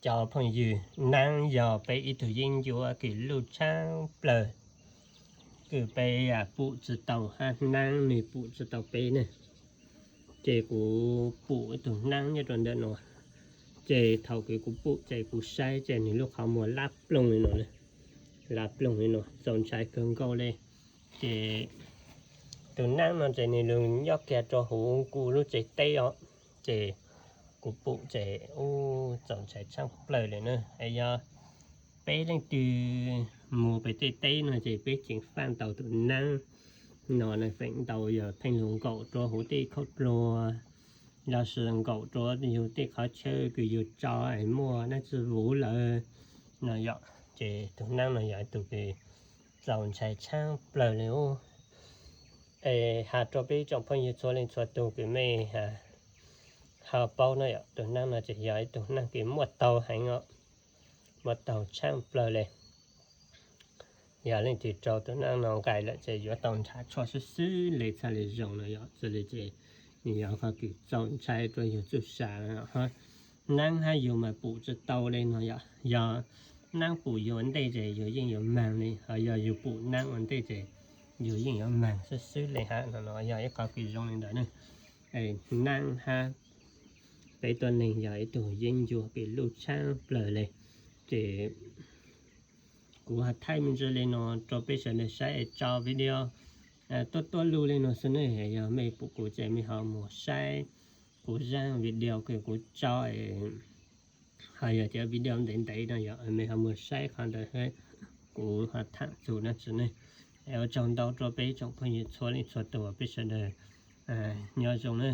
Cov phooj ywg, neeb yog peb ib tug yeeb ncuab kws luj tshaaj plawg, kws peb pum tsi tau hab neeb nwg pum tsi tau peb ne. Ces kuv pum ib tug neeb nyob rua ntawm nuav, ces thaum kws kuv pum ces kuv saib ces nwg lub qhov muag lab ploog li no, lab ploog li no txaus ntshai kawg nkaus le. Ces tus neeb no ces nwg lug nyob kiag rua huv kuv lub tsev teb os. Ces kuv pum ces ub txaus ntshai tshaaj plawg le na. Es yog peb leej twg mus pem tej teb no ces peb tseem faaj tau tus neeb no feem ntau yog pheej lug nkaum rua huv tej khauj dluag, lossis nkaum rua yug tej qhov chaw kws yug tso es muaj dlaab tsi vuv lawm no yom. Ces tus neeb no yog ib tug kws txaus ntshai tshaaj plawg le ub. Es has rua peb tsoom phooj ywg txhua leej txhua tug kws mej ho paub no yom, tus neeb no ces yog ib tug neeb kws muaj taug heev os, muaj taug tshaaj plawg le. Yog leej twg raug tus neeb no nqaim lawm ces yuav tau nrhav tshuaj xwb xwb le txhaj le zoo no yom. Txhaj le ces nwg yog qhov kws txaus ntshai rua yug txuj sa. Neeb hab yug mas pum tsi tau le no yom. Yog neeb pum yug ua ntej ces yug yeej yuav maag le, ho yog yug pum neeb ua ntej ces yug yeej yuav maag xwb xwb le hab no, yog ib qhov kws zoo le ntawd ne. Neeb hab peb tuab neeg yog ib tug yeeb ncuab kws luj tshaaj plawg le. Ces kuv ho thaij me ntsis le no rua peb sawv daws saib es tso video tuab tuab lug le no xwb ne. Yog mej pum kuv ces mej ho mus saib kuv zaaj video kws kuv tso, ho yog cov video ntev ntev no yog mej ho mus saib qhov ntawd, kuv ho thaam txug dlaab tsi ne. Es ua tsaug ntau rua peb tsoom phooj ywg txhua leej txhua tug, peb sawv daws nyob zoo na.